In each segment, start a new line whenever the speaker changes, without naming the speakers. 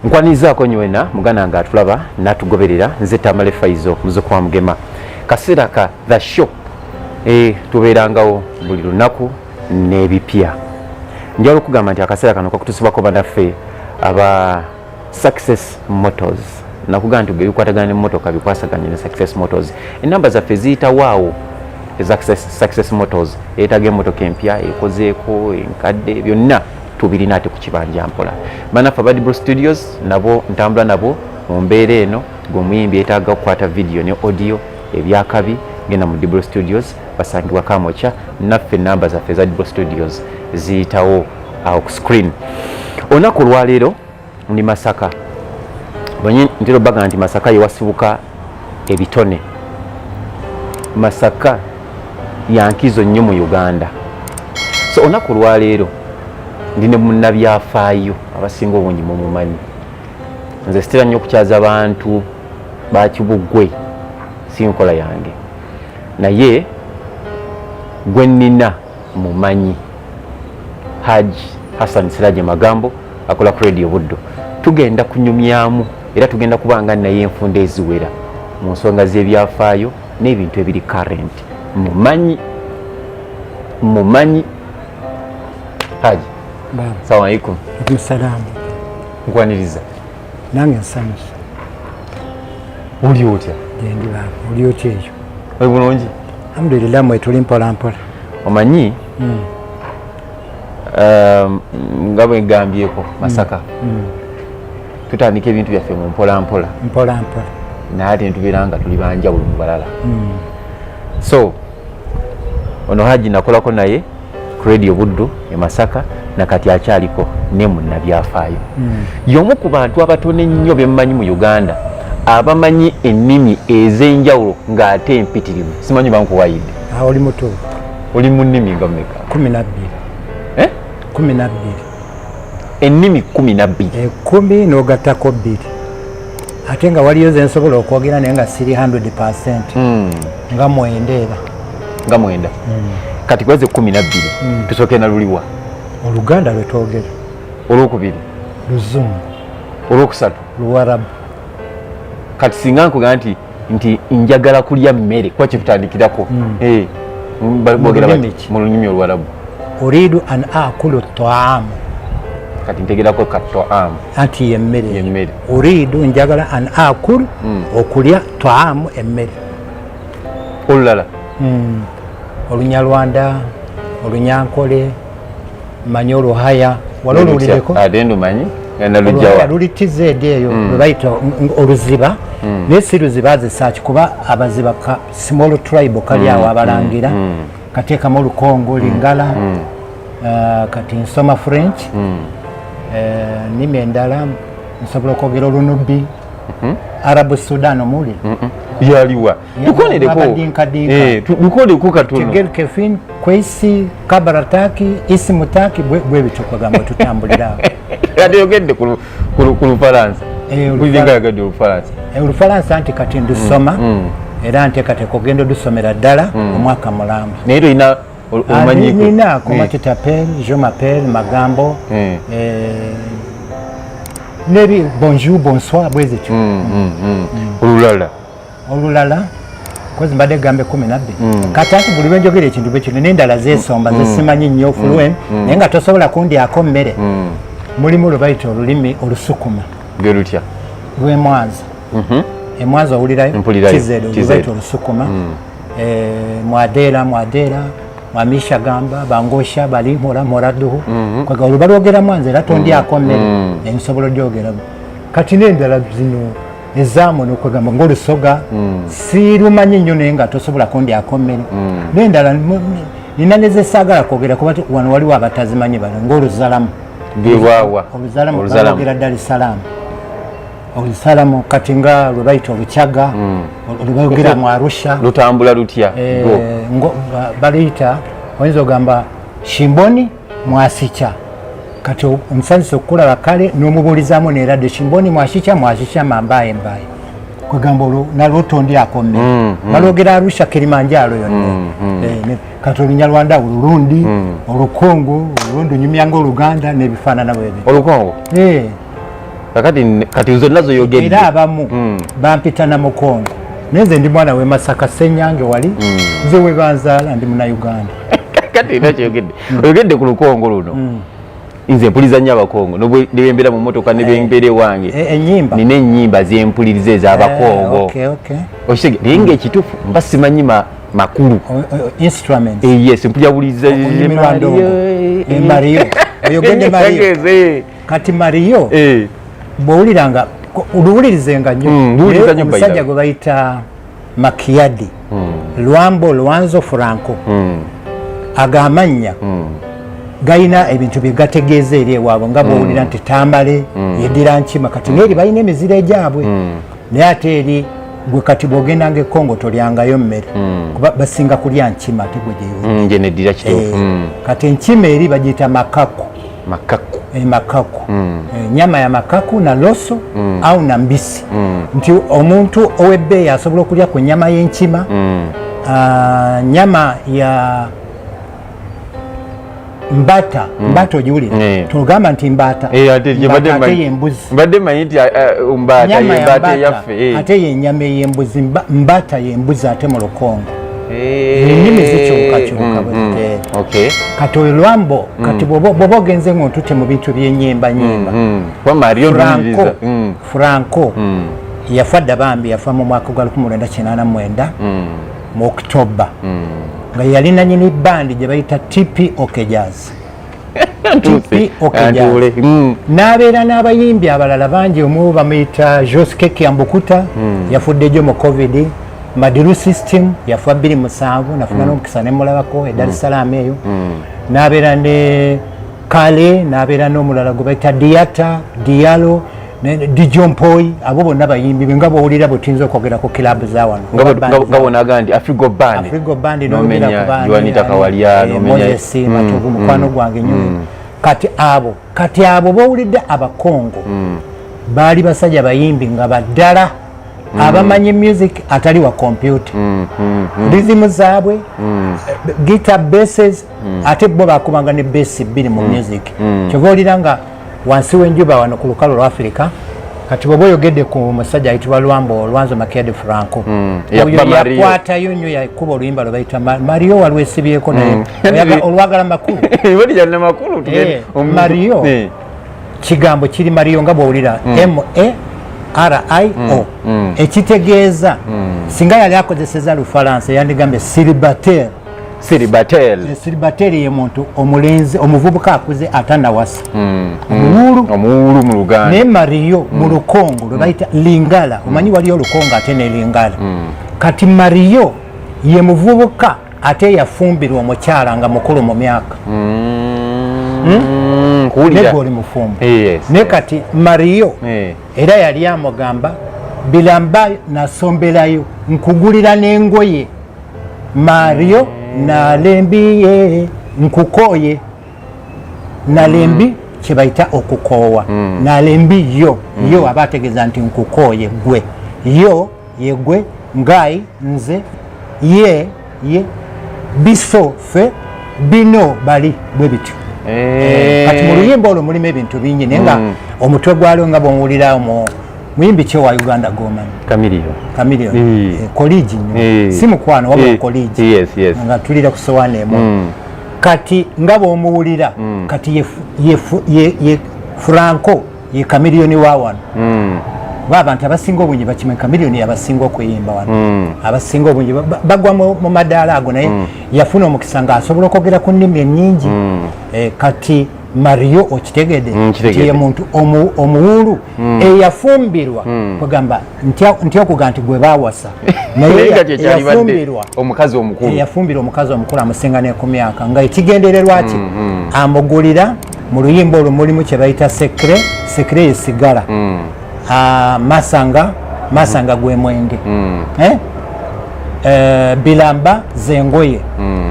Nkwanizaako nywena muganda nga atulaba natugoberera. Nze Tamale Faizo, muzuku wa Mugema. Kaseera ka The Show. Tubeerangawo buli lunaku n'ebipya. Njagala okugamba nti akaseera kano kakutusibwako banaffe aba Success Motors. Nakugamba nti gebikwatagana nemmotoka bikwasaganye ne Success Motors. Enamba zaffe ziyitawaawo eza Success Motors. Eetaaga emmotoka empya, ekozeeko, enkadde, byonna tubirina, ate ku kibanja mpola. Banaffe aba Dibro Studios nabo ntambula nabo mu mbeera eno. Gwe omuyimbi yeetaaga okukwata video ne audio ebyakabi, genda mu Dibro Studios, basangibwa Kamokya. Naffe enamba zaffe eza Dibro Studios ziyitawo awo ku screen. Olunaku olwaleero ndi Masaka. Ntera obaga nti Masaka yewasibuka ebitone. Masaka yankizo nnyo mu Uganda. So olunaku olwaleero ndi ne munnabyafaayo abasinga obungi mumumanyi. Nze sitera nnyo okukyaza bantu bakibuggwe, si nkola yange, naye gwe nnina mumanyi, Haj Hassan Siraje Magambo, akola ku Radio Buddo. Tugenda kunyumyamu era tugenda kubanga naye enfunda eziwera mu nsonga z'ebyafaayo n'ebintu ebiri current. Mumanyi, mumanyi Haji. Salamu alaikum.
Salaamu.
Nkwaniriza.
Nange nsanyusa.
Oli otya?
Gyendi baaba, oli otya eyo?
Oli bulungi?
Alhamdulillah, mwe tuli mpola mpola.
Omanyi, nga bwe ngambyeko, Masaka tutandika ebintu byaffe mu mpola mpola.
Mpola mpola.
Naye ate ntubeera nga tuli banjawulo mu balala. So ono Haji nakolako naye ku Radio Buddu e Masaka, nakati akyaliko ne munnabyafaayo. Y'omu ku bantu abatono ennyo bemmanyi mu Uganda abamanyi ennimi ez'enjawulo ng'ate empitirivu. Simanyi bankuwayidde.
Ah, oli mutuufu.
Oli mu nnimi nga mmeka?
12.
Eh?
12.
Ennimi 12?
10 n'ogattako bbiri, ate nga waliyo ze nsobola okwogera naye nga siri 100, nga mwenda era.
Nga mwenda. Kati kweze 12, tusooke na luliwa?
Oluganda lwe twogera.
Olwokubiri?
Luzungu.
Olwokusatu?
Luwarabu.
Kati singa nkuga nti njagala kulya mmere, kuba kyetutandikirako, bogera
lulimi
bati
ki?
Mu lulimi Oluwarabu.
Uridu an akulu taamu.
Kati ntegerako katoamu.
Anti yemmere.
Yemmere.
Uridu njagala, an akul okulya, taamu emmere.
Olulala?
Olunyarwanda, Olunyankole, manyi Oluhaya. Wali oluwulireko?
Ate ndumanyi nga
Oluhaya
nalujjawa?
Luli TZ eyo lwe bayita Oluziba, naye si Luziba azisaaki, kuba Abaziba ka small tribe kali awo abalangira kateekamu Olukongo, Lingala. Kati nsoma French. Nnimi endala nsobola okwogera Olunubi, Arabu Sudan omuwulira?
Yaliwa? Tukonereko.
Abadinkadinka.
Tukonereko katono.
Tegel kefin kwesi kabarataki isimutaki, bwe bityo kwegamba tutambulira awo.
Kati yogedde ku Lufalansa. Kulinga yogedde Olufalansa.
Olufalansa nti kati ndusoma, era nteekateeka ogenda odusomera ddala omwaka mulamba.
Naye tolina omanyiiko?
Nina comment tu t'appelles, je m'appelle Magambo, nebi bonjour, bonsoir, bwe zityo.
Olulala?
Olulala kozi mbadde gambe 12. Kati ati buli lwenjogera ekintu bwe kino n'endala zeesomba zesimanyi nnyo fluent, naye nga tosobola kundyako mmere. Mulimu lwe bayita olulimi Olusukuma.
Lwe lutya?
Lw'emwanza. Emwanza owulirayo?
Mpulirayo.
TZ,
TZ.
lwebayita Olusukuma. Mwadeera mwadeera mwamisha gamba bangosha bali mpora mpora duhu. Kwega oluba lwogera mwanza era tondyako mmere, ensobola olyogera. Kati n'endala zino ezaamuno kwegamba ngaolusoga sirumanyi nnyo, naye nga tosobola kundyako mmere. N'endala nina nezesaagala kwogera kuba wano waliwo abatazimanyi bano, ngaoluzalamu.
Lwelwawa?
Oluzalamu.
Oluzalamu.
Balwogera Dar es Salaam, Oluzalamu. Kati nga lwe bayita Olukyaga lwogera mu Arusha.
Lutambula lutya? Lwo?
Baluyita, oyinza ogamba shimboni mwasicha. Kati omusanyusa okukulaba kale n'omubuulizaamu neeradde shimboni mwashicha mwashicha mambaye mbaye, kwegamba olwo nalwo tondyako mmere. Balwogera Arusha, Kilimanjaro yonna. Kati Olunyarwanda Olurundi, Olukongo Olurundi nyumya nga Oluganda n'ebifaanana bwe bityo.
Olukongo?
Eh.
Kakati kati zonna zoyogedde.
Era abamu bampita na Mukongo, naye nze ndi mwana w'e Masaka, Ssenyange wali, nze we banzaala, ndi Munnayuganda.
Kati era kyeyogedde, oyogedde ku Lukongo luno. Nze mpuliza nnyo Abakongo, nebembeera mu motoka, nebembeera ewange.
Ennyimba.
Nina ennyimba zempuliriza ez'Abakongo. Okitege, naye nga ekituufu mba simanyi makulu.
Instruments.
Yes, mpulira buliza.
Onyumirwa ndongo. Mario, oyogedde Mario. Kati Mario bw'owuliranga, oluwulirizenga nnyo.
Mbuwuliriza
Naye
nnyo, by the
omusajja
way.
gwe bayita Makiadi Lwambo Lwanzo Franco, ago amannya galina ebintu bye gategeeza eri ewaabwe, nga bwowulira nti Tambale yeddira nkima. Kati neeri balina emiziro egyabwe, naye ate eri gwe kati bw'ogendanga e Congo tolyangayo mmere, kuba basinga kulya nkima, ate gwe gyeyo.
Nje neddira kituufu.
Kati enkima eri bagiyita makaku.
Makaku.
Makaku. Nyama ya makaku na loso au na mbisi, nti omuntu ow'ebbeeyi asobola okulya ku nyama y'enkima, nyama ya mbata. Mbata ogiwulira? Togamba nti mbata.
Ate gye mbadde
Mbata ate yembuzi.
Mbadde manyi nti mbaata.
Nyama ya
yembaata
mbata
eyaffe.
Ate yenyama ey'embuzi. Mbata yembuzi ate mu Lukongo. Ennimi zikyukakyuka bwe zitera. Kati oyo Lwambo, kati bw'oba ogenze ng'ontutte mu bintu by'ennyimba nyimba,
Kuba Mario
Franco,
nduwuliriza.
Franco yafa dda bambi, yafa mu mwaka gwa 1989 mu October, nga yali nanyini bandi gye bayita TP OK Jazz. TP OK Jazz.
Antuule.
N'abeera n'abayimbi abalala bangi, omu bamuyita Joske Kiambukuta, yafudde jjo mu COVID. Madilu System yafa 27, nafuna n'omukisa nemulabako e Dar es Salaam eyo. N'abeera ne Kale, n'abeera n'omulala gwe bayita Diata Dialo Dijompoi. Abo bonna bayimbi be, nga bwowulira bwe tuyinza okwogera ku kilabu za wano
Nga
oba bandi
nga bonaga nti Afrigo Band.
Afrigo Band, n'ogera
Nomenya
ku bandi,
Joanita Kawalya, nomenya
Moses Matovu, mukwano gwange nnyo. Kati abo bowulidde Abakongo baali basajja bayimbi nga baddala, abamanyi music atali wa kompyuta, rhythm zaabwe, guitar basses, ate bo bakubanga ne bass bbiri mu music. Kyova olira nga wansi w'enjuba wano ku lukalu lwa Africa. Kati bwoba oyogedde ku musajja ayitibwa Lwambo Lwanzo Makiadi Franco,
Yakuba
oyo
Mario.
yakwatayo nnyo, yakuba oluyimba lwe bayita Mario, walwesibyeko naye olwagala makulu.
Bali jalina makulu.
Mario. Kigambo kiri Mario, nga bwowulira M A R I O, ekitegeeza singa yali akozeseza Lufalansa yandigambye célibataire.
Célibataire.
Célibataire ye muntu omulenzi omuvubuka akuze atanawasa, omuwuulu.
Omuwuulu mu Luganda.
Naye Mario mu Lukongo lwe bayita Lingala, omanyi waliyo Olukongo ate ne Lingala. Kati Mario ye muvubuka ate yafumbirwa omukyala nga mukulu mu myaka.
Nkuwulira.
Negwe oli mufumbo.
Yes.
Naye kati Mario era yali amugamba bilamba nasomberayo, nkugulira n'engoye, Mario nalembiye nkukoye. Nalembi kyebayita okukoowa. Nalembi yo yo aba ategeeza nti nkukooye gwe, yo yegwe, ngai nze, ye ye, biso fe, bino bali, bwe bityo. Kati mu luyimba olwo mulimu ebintu bingi, naye nga omutwe gwalwo, nga bwomuwulira mu muyimbi ki owa Uganda gomanyi?
Chameleone.
Chameleone. Colleague nnyo. Si mukwano wabula colleague. Nga tulira ku sowaani emu. Kati nga bw'omuwulira, kati ye Franco ye Chameleone wa wano. Ba abantu abasinga obungi bakimanyi Chameleone yabasinga okuyimba wano. Abasinga obungi bagwa mu madaala ago, naye yafuna omukisa ng'asobola okwogera ku nnimi ennyingi. Kati Mario okitegedde?
Nkitegedde.
Nti ye muntu omuwuulu eyafumbirwa, kwegamba ntya okuga nti gwe baawasa, naye
Naye nga kyekyalibadde
eyafumbirwa
omukazi omukulu.
Eyafumbirwa omukazi omukulu amusinga ne ku myaka, nga ekigendererwa kye amugulira. Mu luyimba olwo mulimu kye bayita secret. Secret ye sigala. Masanga, masanga gwe mwenge. Eh? Bilamba zengoye,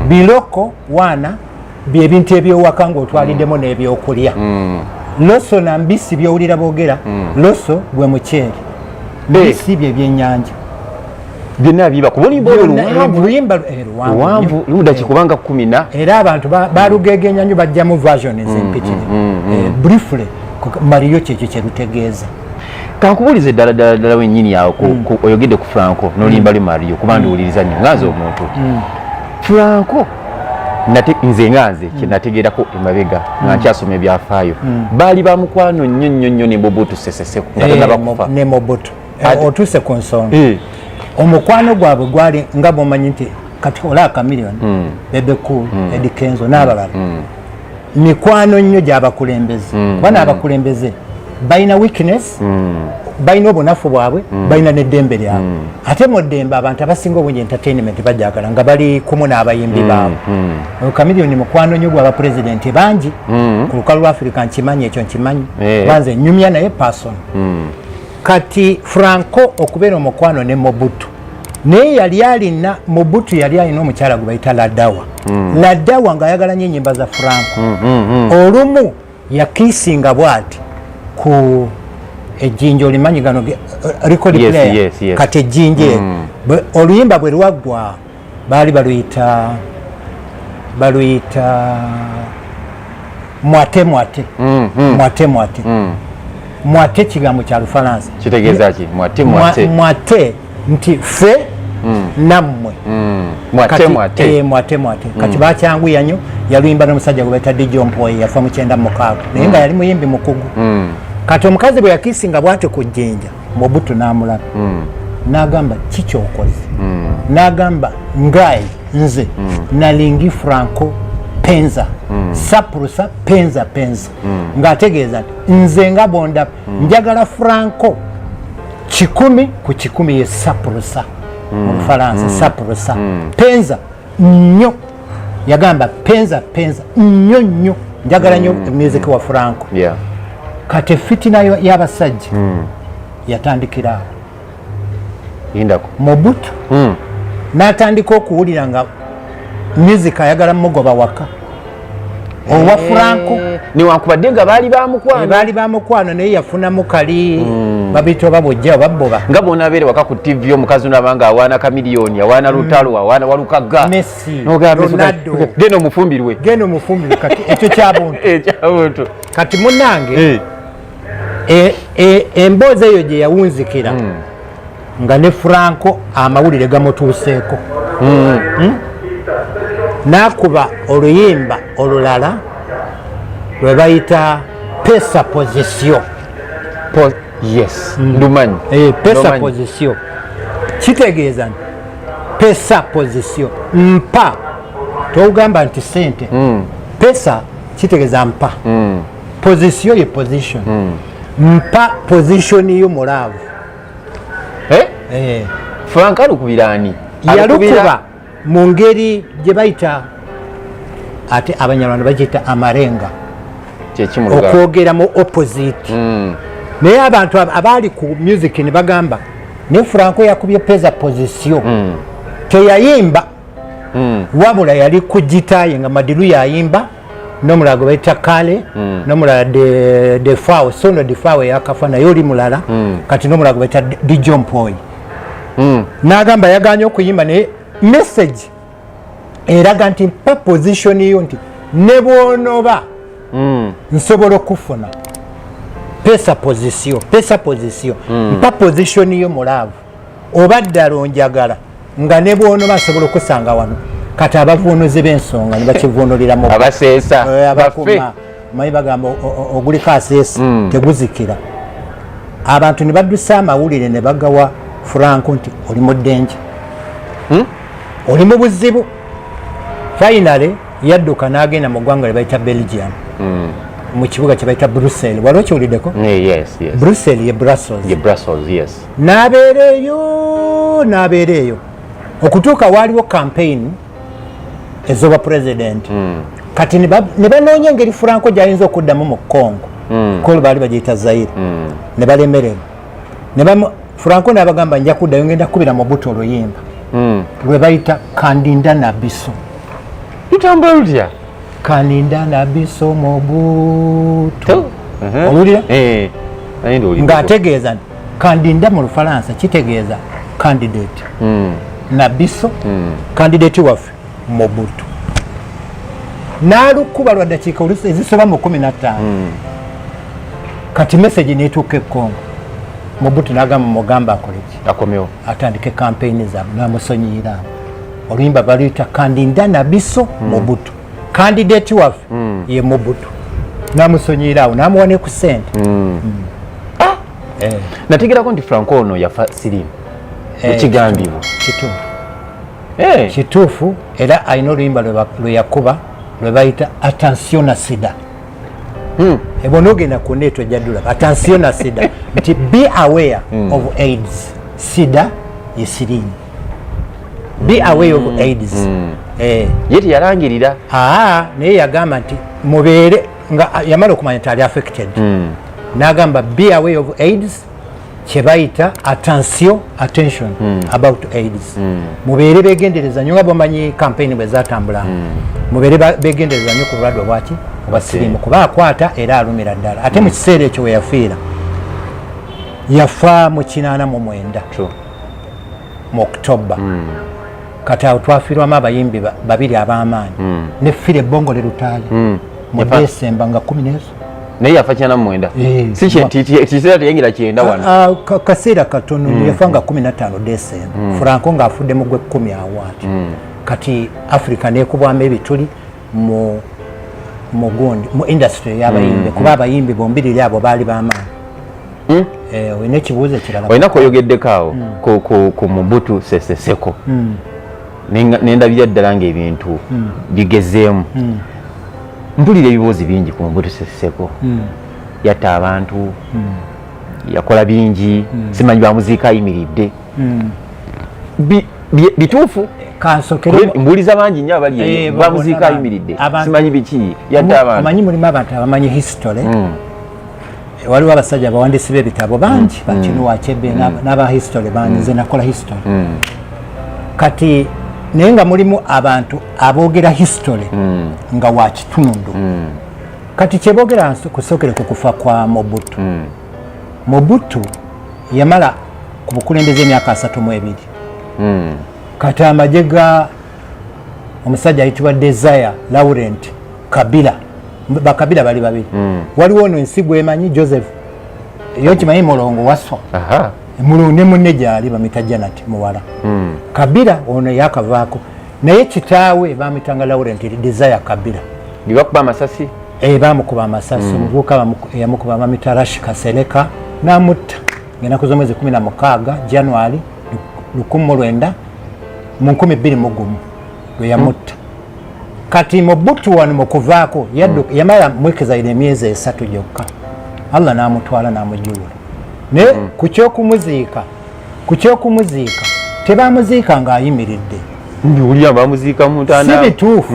biloko waana byebintu ebyowaka ng'otwaliddemu n'ebyokulya. Loso na mbisi byowulira boogera, loso gwe muceere, mbisi bye byennyanja.
Byonna biba kuba oluyimba olwo luwanvu.
Oluyimba luwanvu
Luwanvu.
nnyo.
Lumu dakika kubanga 10.
Era abantu balugegenya nnyo, bajjamu version empitirivu. Briefly ku Mariyo kyekyo kyerutegeeza.
Kankubuulize ddala ddala ddala wennyini awo, oyogedde ku Franco n'oluyimba lwe Mario, kuba ndiwuliriza nnyo nga nze omuntu Franco nze nga nze kyenategeerako emabega nga nkyasoma ebyafaayo, baali ba mukwano nnyo nnyo nnyo ne Mobutu Sese Seko nga tannaba kufa.
Ne Mobutu. Otuuse ku nsonga. Omukwano gwabwe gwali nga bwomanyi nti kati olaba Chameleone, Bebe Cool, Eddy Kenzo n'abalala, mikwano nnyo gy'abakulembeze, kuba n'abakulembeze balina weakness, balina obunafu bwabwe, balina n'eddembe lyabwe. Ate mu ddembe abantu abasinga obungi entertainment bajagala nga bali kumu n'abayimbi baabwe. Chameleone mukwano nnyo gw'abapulezidenti bangi ku lukalu lwa Africa. Nkimanyi ekyo, nkimanyi, banze nyumya naye person. Kati Franco okubeera omukwano ne Mobutu, naye yali alina, Mobutu yali alina omukyala gwe bayita Ladawa. Ladawa ng'ayagala nnyo ennyimba za Franco. Olumu yakiisinga bw'ati ku ejjinja, olimanyi gano record player.
Yes.
Kati ejjinja eryo, oluyimba bwe lwaggwa, baali baluyita mwate mwate, mwate mwate. Mwate kigambo kya Lufalansa.
Kitegeeza ki mwate mwate?
Mwate nti ffe nammwe.
Mwate mwate.
Eh, mwate mwate. Kati bakyanguya nnyo, yaluyimba n'omusajja gwe bayita Dj Mpoyi, yafa mu 96, naye nga yali muyimbi mukugu. Kati omukazi bwe yakisinga bwati ku jjinja, Mobutu n'amulaba n'agamba, "Kikyokoze?" N'agamba, "Ngai nze nalingi Franco penza saprusa penza penza," ng'ategeeza nti nze nga bondaba njagala Franco 100%, ye saprusa mu Lufalansa, saprusa penza nnyo. Yagamba penza penza, nnyo nnyo, njagala nnyo music wa Franco. Kati fitina y'abasajja yatandikira awo.
Yindako.
Mobutu n'atandika okuwulira nga music ayagala mugoba waka owa Franco.
Newankubadde nga baali bamukwano.
Baali bamukwano, naye yafunamu kali babiyita oba bujja oba bboba.
Nga bwonaabeere waka ku TV, omukazi naba nga awaana Chameleone, awaana Lutalo, awaana Walukagga.
Messi,
N'ogamba, Messi,
Ronaldo.
Genda omufumbirwe.
Genda omufumbirwe. Kati ekyo kyabuntu.
Ekyabuntu.
Kati munange, emboozi eyo gye yawunzikira nga ne Franco amawulire gamutuuseeko. N'akuba oluyimba olulala lwe bayita Pesa Position.
Yes, ndumanyi.
Pesa
Ndumanyi.
Position kitegeeza nti pesa position, mpa, togamba nti sente. Pesa kitegeeza mpa, position ye position, mpa position yo mu love.
Eh?
Eh.
Frank alukubira ani?
Yalukuba mu ngeri gye bayita, ate Abanyarwanda bagiyita amarenga.
Kyeki mu Luganda?
Okwogera mu opposite. Naye abantu abaali ku music ne bagamba ne Franco yakubye pesa position, teyayimba, wabula yali ku gita ye nga Madilu yayimba n'omulala gwe bayita Kale, n'omulala Defao Sono, Defao eyakafa naye oli mulala. Kati n'omulala gwe bayita Dj Mpoyi. N'agamba yaganye okuyimba, naye message eraga nti mpa position yo, nti ne bwonoba nsobola okufuna. Pesa position, pesa position, mpa position yo mu love, oba ddala onjagala, nga ne bwonoba nsobola okusanga wano. Kati abavuunuzi b'ensonga ne bakivunulira mu
Abaseesa.
Abakuma.
Baffe.
Manyi bagamba oguliko aseesa teguzikira. Abantu ne baddusa amawulire ne bagawa Franco nti oli mu ddenje, oli mu buzibu. Finally yadduka n'agenda mu ggwanga lye bayita Belgium, mu kibuga kye bayita Brussel. Wali okiwuliddeko?
Yes.
Brussel ye Brussels.
Ye Brussels, yes.
N'abeera eyo, n'abeera eyo okutuuka waaliwo campaign ez'obwa president. Kati ne banoonya engeri Franco gy'ayinza okuddamu mu Congo, kolo baali bagiyita Zaire, ne balemererwa. Franco n'abagamba, "Nja kuddayo, ngenda kukubira Mobutu oluyimba lwe bayita Kandinda na Biso."
Lutambula lutya?
Kandinda na Biso Mobutu. Owulira?
Eh, naye ndiwulira.
Ng'ategeeza nti kandinda mu Lufalansa kitegeeza candidate, na biso candidate waffe Mobutu. N'alukuba lwa dakiika olusi ezisoba mu 15. Kati message netuuka e Congo, Mobutu nagamba mugamba akoleki,
akomewo
atandike kampeyini zaabwe, namusonyiyira awo. Oluyimba baluyita Kandida na biso Mobutu, candidate waffe ye Mobutu. Namusonyiyira awo, namuwa ne ku sente.
Nategerako nti Franco ono yafa sirimu. Ekigambibwa.
Kituufu. Kituufu, era alina oluyimba lwe yakuba lwe bayita "Attention na sida". Ebona ogenda ku net ojja dulaba "Attention na sida", nti be aware of AIDS. Sida ye siriimu. Be aware of AIDS.
Ye teyalangirira.
Aa, naye yagamba nti mubeere nga yamala okumanya nti ali affected, n'agamba be aware of AIDS, kyebayita attention, attention about AIDS. Mubeere begendereza nnyo, nga bwamanyi campaign bwe zatambula, mubeere begendereza nnyo ku bulwadde obwaki, obwa siriimu, kuba akwata era alumira ddala. Ate mu kiseera ekyo we yafiira, yafa mu 89 mu October. Kati awo twafiirwamu abayimbi babiri ab'amaanyi, ne Philly Bongole Lutaaya mu Desemba nga 10 nezo.
Naye yafa 99? Si kiseera teyingira 90 wano.
Ah, kaseera katono. Yafa nga 15 Desemba, Franco ng'afudde mu gw'ekkumi awo ati. Kati Africa nekubwamu ebituli mu mugundi mu industry ey'abayimbi, kuba abayimbi bombiriri abo baali b'amaanyi. Olina ekibuuzo ekirala?
Olina kweyogeddeko awo ku Mobutu Sese Seko, nendabira ddala ngaebintu bigezeemu. Mpulira ebibuuzi bingi ku Mobutu Sese Seko. Yatta abantu, yakola bingi, simanyi bamuziika ayimiridde. Bituufu?
Kansokere.
Mbuuliza bangi nnyo abali eyo. Bamuziika ayimiridde, simanyi biki, yatta abantu.
Omanyi mulimu abantu abamanyi history. Waliwo abasajja abawandiisi b'ebitabo bangi, ba Chinua Achebe n'aba history bangi. Nze nakola history kati, naye nga mulimu abantu aboogera history nga wa kitundu. Kati kyeboogera, kusookere ku kufa kwa Mobutu. Mobutu yamala ku bukulembeze emyaka 32. Kati amagye ga omusajja ayitibwa Desire Laurent Kabila, bakabila bali babiri. Waliwo ono ensi gwemanyi Joseph, yo kimanyi Mulongo Waswa. Mulongo ne munne gyali bamita Janet muwala. Kabila ono yakavaako, naye kitaawe bamitanga Laurent Desire Kabila.
Bakuba amasasi.
Bamukuba amasasi. Omuvubuka yamukuba bamita Rashi Kasereka, namutta ngenaku z'omwezi 16 January 19 mu 2001 lwe yamutta. Kati Mobutu wano mukuvaako yamala mwekezaire emyezi 3 gyokka, Allah n'amutwala n'amujuula. Naye ku kyokumuziika tebamuziika ng'ayimiridde.
Mbiwulira bamuziika mu
Si
ntaana.
bituufu.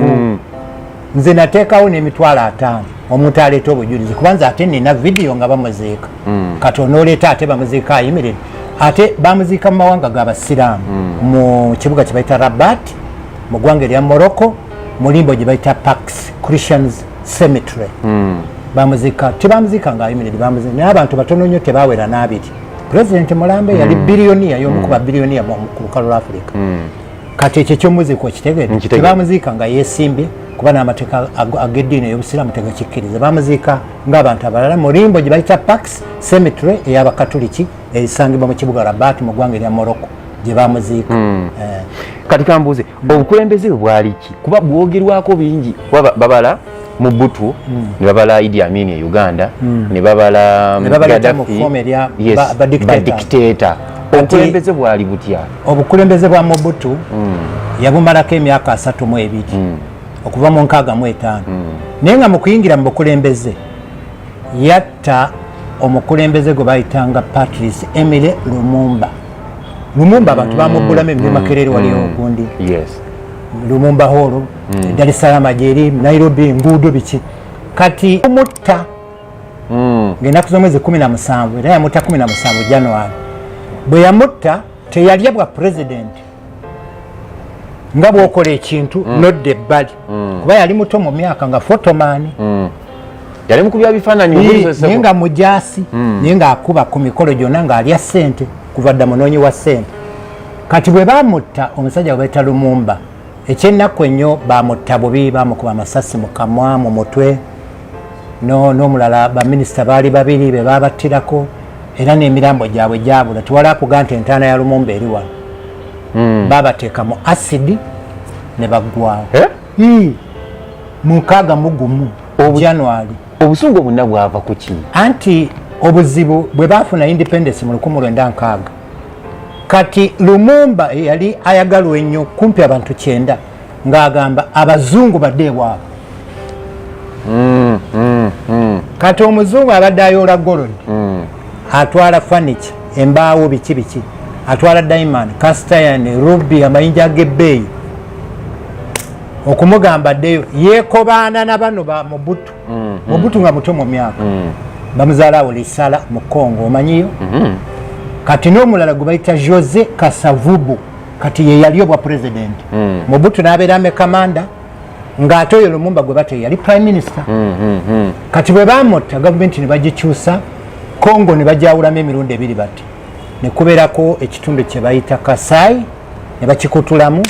Nze nateekawo n'emitwalo 50 omuntu aleeta obujulizi, kubanza ate nina vidiyo nga bamuziika. Kati onooleeta ate bamuziika ayimiridde, ate bamuziika mu mawanga g'abasiraamu, mu kibuga kye bayita Rabat mu ggwanga erya Morocco, mu limbo gye bayita Pax Christians Cemetery. Bamuziika, tebamuziika ng'ayimiridde, bamuziika naye abantu batono nnyo, tebawera n'abiri. Pulezidenti Mulambe yali biliyoniya, y'omu ku babiliyoniya ku lukalu lwa Afirika. Kati ekyo ekyomuziiko okitegedde?
Nkitegedde.
Tebamuziika nga yeesimbye, kuba n'amateeka ag'eddiini ey'obusiraamu tegakikkiriza. Bamuziika ng'abantu abalala mu limbo gye bayita Pax Cemetery ey'abakatuliki esangibwa mu kibuga Rabat mu ggwanga erya Morocco gye bamuziika.
Kati kambuuze, obukulembeze bwe bwali ki? Kuba bwogerwako bingi, kuba babala Mobutu, ne babala Idi Amin e Uganda, ne babala
Ne babaleeta mu
Gaddafi.
form erya
Yes,
ba dictators.
ba dictator. Obukulembeze bwali butya?
Obukulembeze bwa Mobutu yabumalako emyaka 32, okuva mu 65. Naye nga mu kuyingira mu bukulembeze yatta omukulembeze gwe bayitanga Patrice Emery Lumumba. Lumumba abantu bamubbulamu emiri Makerere, waliyo ogundi Lumumba Hall, Dar es Salaam gyeri, Nairobi enguudo biki. Kati mutta ng'ennaku z'omwezi 17, era yamutta 17 January. Bwe yamutta teyalya bwa pulezidenti, nga bw'okola ekintu nodda ebbali, kuba yali muto mu myaka nga photoman.
Yali mukubya bifaananyi.
Naye nga mujasi, naye ng'akuba ku mikolo gyonna ng'alya ssente kuva dda, munoonyi wa ssente. Kati bwe bamutta omusajja gwe bayita Lumumba, ekyennaku ennyo bamutta bubi, bamukuba amasasi mu kamwa, mu mutwe. N'omulala baminisita baali babiri be babattirako, era n'emirambo gyabwe gyabula. Tewali akuga nti entaana ya Lumumba eri wano. Babateeka mu acid ne baggwawo.
Eh?
61 January.
Obusungu bwonna bwava ku ki?
Anti obuzibu bwe baafuna independence mu 1960, kati Lumumba yali ayagalwa ennyo, kumpi abantu 90, ng'agamba abazungu badde ewaabwe. Kati omuzungu abadde ayoola gold, atwala furniture, embaawo, biki biki, atwala diamond, cast iron, ruby, amayinja ag'ebbeeyi. Okumugamba addeyo, yeekobaana na bano ba Mobutu. Mobutu nga muto mu myaka, bamuzaala awo Lisala mu Congo, omanyiyo. Kati n'omulala gwe bayita Jose Kasavubu, kati ye yali obwa president. Mobutu n'abeera army commander, ng'ate oyo Lumumba gwe bate yali prime minister. Kati bwe bamutta, gavumenti ne bagikyusa, Congo ne bajawulamu emirundi ebiri bati, ne kubeerako ekitundu kye bayita Kasai ne bakikutulamu,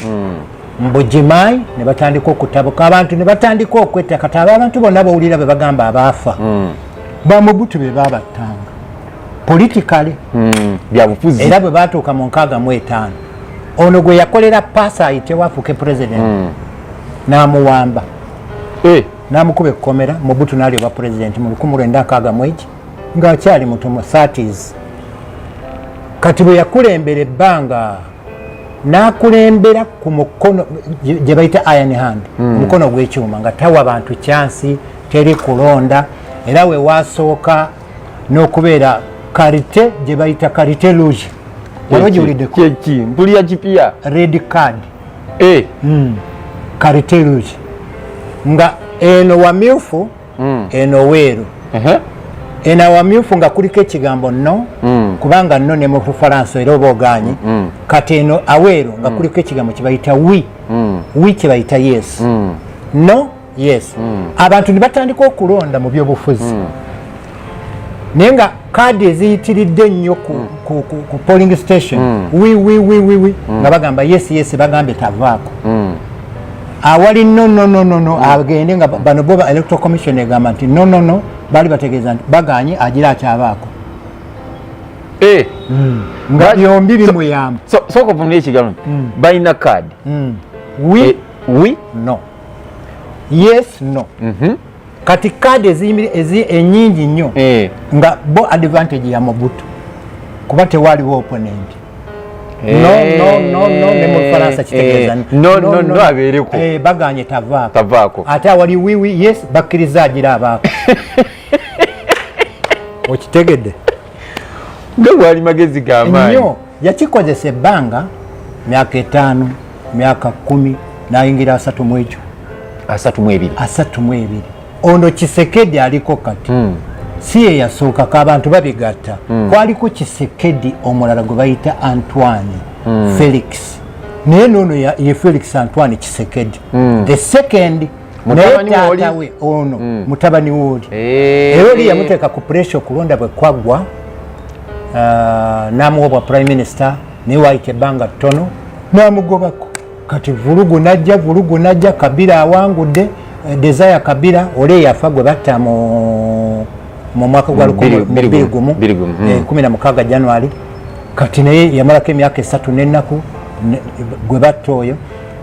Mbujimai, ne batandika okutabuka, abantu ne batandika okwetta. Kati abo abantu bonna bawulira bwe bagamba abaafa, Bamobutu be babattanga politically.
Byabufuzi.
Era bwe batuuka mu 65, ono gwe yakolera paasa ayitewo afuuke president, n'amuwamba, n'amukuba ekkomera. Mobutu n'ali obwa president mu 1961 ng'akyali muto, mu 30s. Kati bwe yakulembera ebbanga, n'akulembera ku mukono gye bayita iron hand, omukono gw'ekyuma, nga tawa bantu chance, teri kulonda. Era we wasooka n'okubeera carte gye bayita carte rouge. Wali ogiwuliddeko?
Kyeki? Mpulira kipya.
Red card.
Eh.
Carte rouge nga eno wamyufu, eno weeru. Eno awamyufu nga kuliko ekigambo no, kubanga no ne mu Lufalansa era oba oganye. Kati eno aweeru nga kuliko ekigambo kibayita oui. Oui kibayita yes, no yes. Abantu ne batandika okulonda mu byobufuzi, naye nga kaadi eziyitiridde ennyo ku polling station, oui oui oui oui oui, nga bagamba yes yes, bagambye tavaako. Awali no no no no no, agende. Nga bano bo ba Electoral Commission egamba nti no no no, baali bategeeza nti baganye agira akyabaako. Nga byombi bimuyamba.
Sooka ovunule ekigambo. Balina kaadi.
Oui.
Oui.
No, yes, no. Kati kaadi enyingi nnyo, nga bo advantage ya Mobutu, kuba tewaliwo opponent. No no no no, ne mu Lufalansa kitegeeza
No, no, no, abeereko.
Baganye tavaako.
Tavaako.
Ate awali oui oui yes, bakkiriza agira abaako. Okitegedde?
Nga bwali magezi g'amaanyi.
Nnyo. Yakikozesa ebbanga myaka 5, myaka 10, nayingira 30 mu ekyo.
32.
32. Ono Kisekedi aliko kati si ye yasookako, abantu babigatta. Kwaliko Kisekedi omulala gwe bayita Antoine Felix, naye noono ye Felix Antoine Kisekedi the second, naye
Mutabani w'oli?
Taata we ono mutabani wooli. Era oli yamuteeka ku pressure okulonda bwe kwaggwa, n'amuwa bwa prime minister, naye waayita ebbanga ttono n'amugobako. Kati vulugu najja, vulugu najja, Kabila awangudde, Desire Kabila oli eyafa gwe batta mu mwaka gwa
Bbiri
2001,
gumu, 21.
16 January. Kati naye yamalako emyaka 3 n'ennaku gwe batta oyo.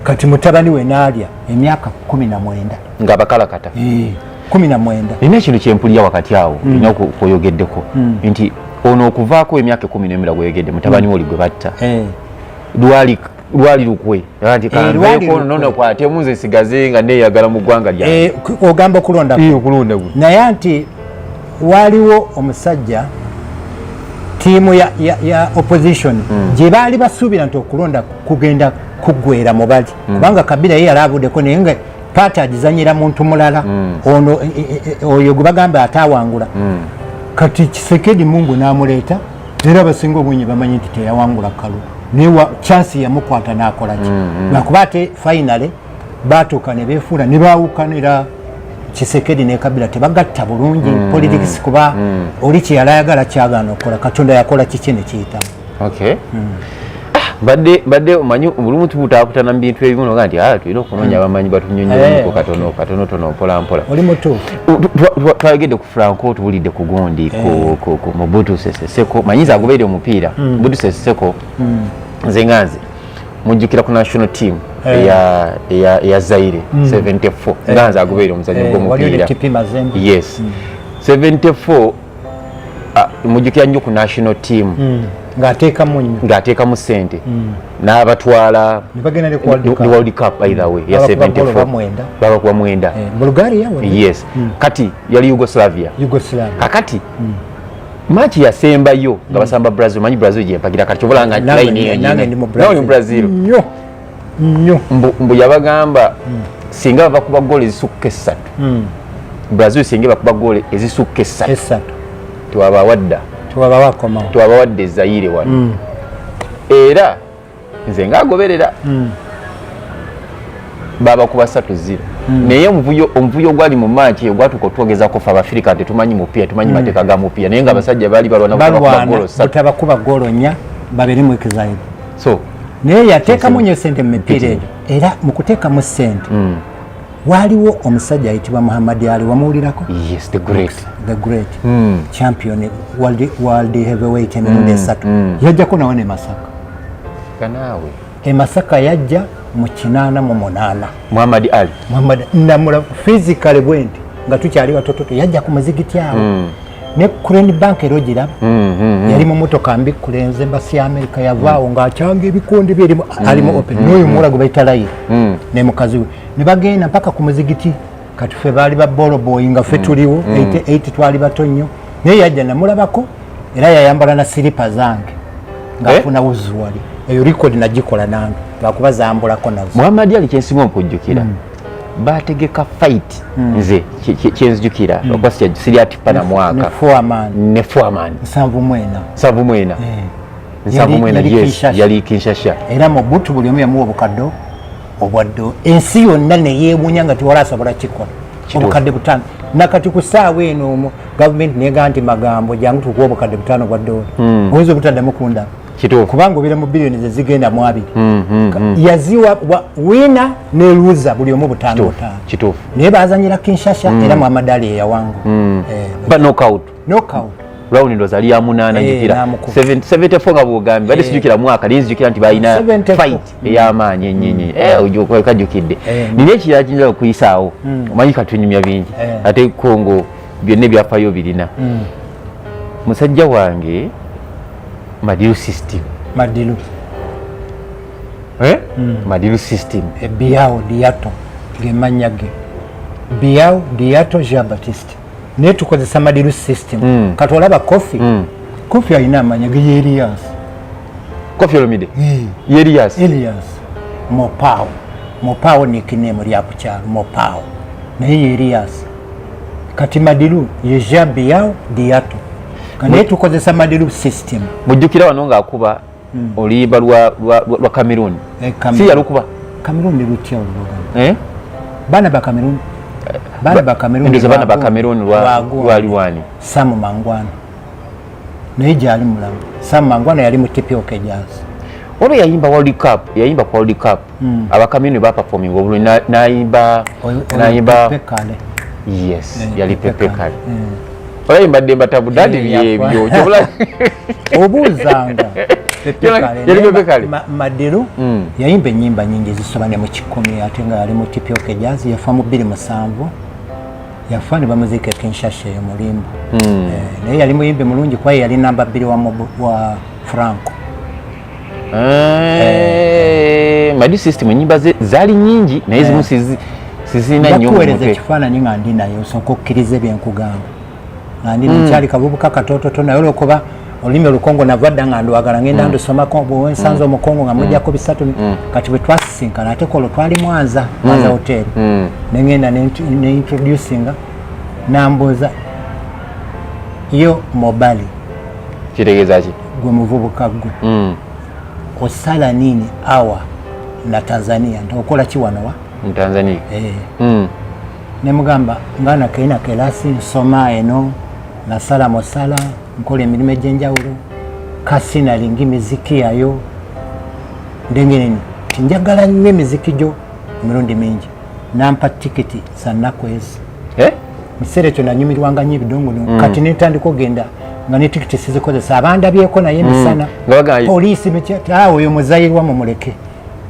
Kati mutabani we n'alya emyaka 19.
Nga bakalakata.
19.
Nina ekintu kyempulira wakati awo, nina kwoyogeddeko nti ono okuvaako emyaka 10 n'emira gweyogedde, mutabani we oli gwe batta, lwali lukwe nti
Eh, lwali
kanveeko
lukwe.
nono kwatemu nze sigaze nga neeyagala mu ggwanga lyange.
Ogamba okulonda?
Okulonda gwe.
Naye anti waliwo omusajja, tiimu ya opposition gye baali basuubira nti okulonda kugenda kuggwera mu bali, kubanga Kabila ye yali avuddeko, naye nga paati agizanyira muntu mulala, ono oyo gwe bagamba ataawangula. Kati Kisekedi Mungu n'amuleeta, era abasinga obungi bamanyi nti teyawangula kalulu, naye chance yamukwata n'akolaki, lwakuba ate finally batuuka ne beefuula ne baawukanira. Kisekedi ne Kabila tebagatta bulungi politics, kuba oli kyeyali ayagala kyagaana okukola. Katonda yakola kiki ne kiyitamu.
Okay. Ah, Mbadde mbadde omanyi olumu tubutakutana mu bintu ebimu noga nti ah, tulina okunoonya abamanyi batunyonyomuko katono katono tono mpola mpola.
Oli mutuufu.
Twayogedde ku Franco, tuwulidde ku gundi ku Mobutu Sese Seko, manyiza agoberera omupiira. Mobutu Sese Seko, nze nga nze mujjukira ku national team eya Zaire 74, nga nze agoberera omuzannyo gw'omupiira.
TP Mazembe.
Yes, 74. Ah, mujjukira nnyo ku national team.
Ng'ateekamu nnyo.
Ng'ateekamu ssente n'abatwala
ne bagenda ne ku World Cup.
Ne World Cup either way ya
Babakuba golo
74.
Bamwenda.
Babakuba 9.
Bulgaria
Yes, kati yali Yugoslavia.
Yugoslavia.
Kakati match yasembayo nga basamba Brazil, manyi Brazil gyempagira kati kyobola nga line eyo.
Nange ndi mu
Nawe oli mu Brazil.
Nnyo nnyo.
Mbu yabagamba singa bava kuba goolo ezisukka 3, Brazil singa bakuba goolo ezisukka 3,
3,
tewabawadda.
Tewaba wakomawo.
Tewabawadde Zaire wano. Era nze ngaagoberera babakuba 3-0, naye omuvuyo ogwali mu match eyo gwatuuka otwogezako fe Abafirika nti tumanyi mupiira, tumanyi mateeka ga mupiira, naye nga abasajja baali balwana butabakuba
balwana
goolo 3.
Butabakuba goolo 4 babiri mu exile.
So
naye yateekamu nnyo sente mu mipiira egyo, era mu kuteekamu sente waaliwo omusajja ayitibwa Muhammad Ali, wamuwulirako?
Yes, the great.
The great champion, world heavyweight emirundi 3. Yajjako nawe ne Masaka.
Kanaawe.
E Masaka yajja mu 88.
Muhammad Ali.
Muhammad namula physically bwendi nga tukyali batototo, yajja ku muzigiti awo ne Crane Bank era ogiraba. Yali mu motoka mbi kulenze embassy ya America, yavaawo ng'akyanga ebikondi bye erimu alimu open n'oyo omuwala gwe bayita Layira ne mukazi we ne bagenda mpaka ku muzigiti. Kati ffe baali ba boloboyi nga ffe tuliwo 88, twali bato nnyo, naye yajja namulabako era yayambala na siripa zange ng'afuna wuzu wali. Eyo record nagikola nange lwakuba zambulako nazo.
Muhammad Ali kyensinga okujjukira, bategeka fight, nze kyenzijukira okuba siri atipa na
ne
mwaka
Foreman.
Ne Foreman.
74.
74. 74.
Yali
Yes.
Kinshasa.
Yali Kinshasa.
Era Mobutu buli omu yamuwa obukadde obwadde, ensi yonna neyeewuunya nga tewali asobola kikola. Obukadde 5 nakati ku ssaawa eno omwo gavumenti negaa nti magambo jangu tukuwa obukadde 5 obwa dola, oyinza obutaddamu kundaba. Kubanga obeera mu biliyoni zezigenda mu 20. Yaziwa winner ne loser buli omu 5 5. Naye bazanyira Kinshasa era Muhammad Ali yeyawangu.
Ba knockout.
Knockout.
Round ndoza ali ya 8. Njukira
N'amukuba.
74 nga bwogambye badde sijukira mwaka, naye nzijukira nti balina
74.
fight ey'amaanyi ennyo ennyo. Kajjukidde. Nina ekirala kiyinza okuyisaawo, omanyi katunyumya bingi. Ate Kongo byonna ebyafaayo birina. Musajja wange Madilu System.
Madilu.
Eh? Madilu System.
Biao Diato gemannya ge, Biao Diato Jean Baptiste, naye tukozesa Madilu System. Kati olaba Kofi, Kofi alina amanya ge ye Elias.
Kofi Olomide ye Elias.
Elias Mopao. Mopao nickname lya kukyalo Mopao, naye ye Elias. Kati Madilu ye Jean Biao Diato, naye tukozesa Madilu System.
Mujjukira wano ng'akuba oluyimba lwa Cameroon.
Eh,
Si yalukuba?
Cameroon lutya oluganda?
Eh?
Baana ba Cameroon, baana ba Cameroon.
Ndoza baana ba Cameroon lwali wani?
Sam Mangwana, naye gyali mulamu. Sam Mangwana yali mu TPOK Jazz.
Olwo yayimba World Cup, yayimba ku World Cup, Abacameroon baperforming obulungi, n'ayimba n'ayimba.
Pepe Kale.
Yes.
Eh,
Yali
Pepe
Pepe
Kale.
Kale. Olaba mbadde mbatabudde ati
Eh,
byebyo kyobola.
Obuuzanga Pepe Kale.
Yali
Naye
Pepe Kale.
Madilu yayimba ennyimba nyingi ezisoba ne mu 100, ate nga yali mu TPOK Jazz. Yafa mu 2007, yafa ne bamuziika e Kinshasa eyo mulimbo. Eh, naye yali muyimbi mulungi kuba ye yali namba 2 wa Franco.
Eh, Madilu System enyimba ze zaali nyingi, naye zimu sizirina nnyo mu
Njakuweereza
mutwe.
Ekifaananyi nga ndi naye osooka okkirize byenkugamba nga ndi nkyali kavubuka katoototo, naye olwokuba olulimi Olukongo nava dda nga ndwagala, ngenda ndusomako, bwensanze Omukongo nga mujjako 3. Kati bwe twasisinkana ate kolwo twali Mwanza, Mwanza Hotel, nengenda ne introducinga, nambuuza, "Yo mobali?"
Kitegeeza ki?
Gwe muvubuka gwe, osala nini awa na Tanzania? Nti okola ki wano wa
Mu Tanzania.
Eh. Nemugamba nga nakeina kelasi nsoma eno nasala mosala nkola emirimu egyenjawulo kasi nalingi miziki yayo. Ndengenene ti njagala nnyo emiziki gyo emirundi mingi, nampa tikiti za nnaku ezi.
Eh?
Mu kiseera ekyo nanyumirwanga nnyo ebidongono. Kati nentandika ogenda nga ne tikiti sizikozesa, abandabyeko naye emisana.
Nga bagamba-
Poliisi oyo muzayirwa mumuleke.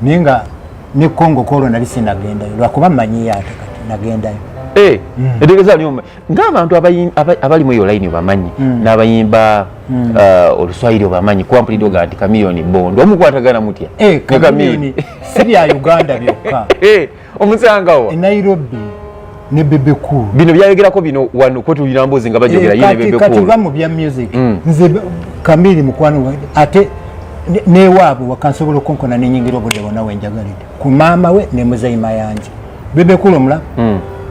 Naye nga ne Congo kwolwo nali sinagendayo, lwakuba mmanyiyo, ate kati nagendayo.
Eh, etegeeza ali ng'abantu abali mu eyo layini obamanyi, n'abayimba oluswayiri obamanyi, kuba mpulidde ogaa nti Chameleone Bondo omukwatagana mutya?
Eh,
Ne
Chameleone si bya Uganda byokka.
Eh, omusangawa?
E Nairobi ne Bebe Cool.
Bino byayogerako bino wano kwe tulina mbuzi nga bajogera ye ne
Kati
Bebe
kati
Cool.
va mu bya music. Nze Kamiri mukwano wange, ate newaabwe wakansobola okukonkona nenyingira obudde bwonna wenjagalidde ku maama we ne muzayima yanje. Bebe Cool omulaba,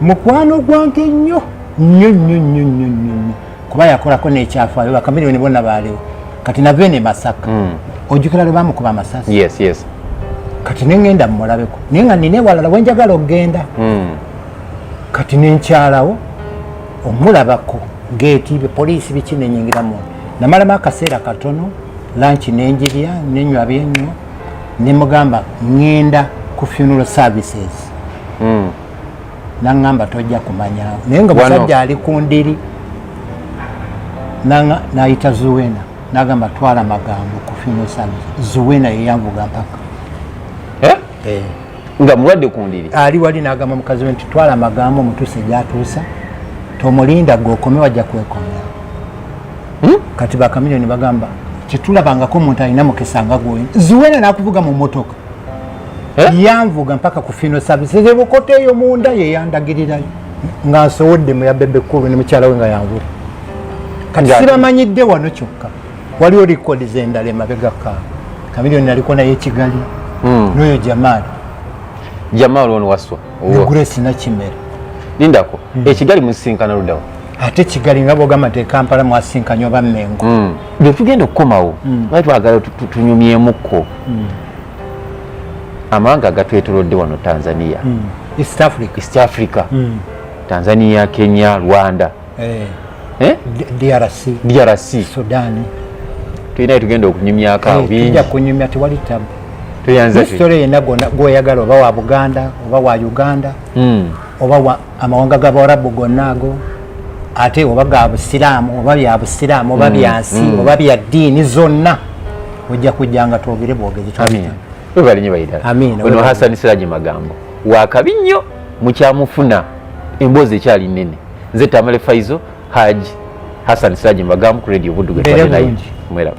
mukwano gwange nnyo nnyo nnyo nnyo nnyo nnyo nnyo, kuba yakolako n'ekyafaayo. Bakamiliyoni bonna baaliwo. Kati nava eno e Masaka, ojjukira lwe bamukuba amasasi?
Yes.
Kati nengenda mumulabeko, naye nga nina ewalala wenjagala okugenda. Kati nenkyalawo omulabako geeti, poliisi biki, nenyingira munda, namalamu akaseera katono, lunch nenjirya, nenywa byenywa, nemugamba ŋŋenda ku funeral services. Naŋŋamba tojja kumanyawo, naye nga
Wano.
musajja ali ku ndiri. Nayita Zuwena, nagamba twala Magambo ku funeral services. Zuwena yeyanvuga mpaka.
Eh?
Eh.
Nga mulwadde ku ndiri?
Ali wali, nagamba mukazi we nti twala Magambo mutuuse gyatuusa, tomulinda, gwe okome, wajja kwekomya. Kati bakamiliyoni bagamba tetulabangako omuntu alina mukisa nga gwoyo. Zuwena nakuvuga mu motoka.
Eh?
Yanvuga mpaka ku funeral services ebukota eyo munda, yeyandagirirayo nga nsowodde mu ya Bebe Cool ne mukyala we nga yanvuga. Kati sibamanyidde wano kyokka, waliwo rekodi zendala emabegaka. Kamiliyoni naliko naye Kigali, n'oyo Jamaali.
Jamal ono waswa?
Ne Grace Nakimera.
Lindako, ekigali musisinkana luddawa?
Ate Kigali nga bwogamba nti Ekampala mwasinkanye oba Mengo.
Bwe tugenda okukomawo, lwaki twagala tunyumyemukko amawanga agatwetolodde wano, Tanzania,
East Africa.
East Africa, Tanzania, Kenya, Rwanda.
Eh,
Eh?
DRC.
DRC.
Sudan.
Tulina tugenda okunyumyako awo
Eh,
bingi.
Tujja kunyumya, tewali tabu.
Tuyanza.
Story yenna gonna gwoyagala, oba wa Buganda oba wa Uganda, oba wa amawanga g'Abawarabu gonna ago, ate oba ga Busiraamu oba bya Busiraamu oba byansi oba bya ddiini zonna, ojja kujja nga twogere bwogezi.
Amin, webale nnyo bayidala.
Amiina,
Ono
webale.
Hassan Siraji Magambo wakabi nnyo, mukyamufuna, emboozi ekyali nnene. Nze Tamale Faizo, Haji Hassan Siraji Magambo ku Radio Buddu gwe
Mbeere
twali naye.
bulungi.
Mweraba.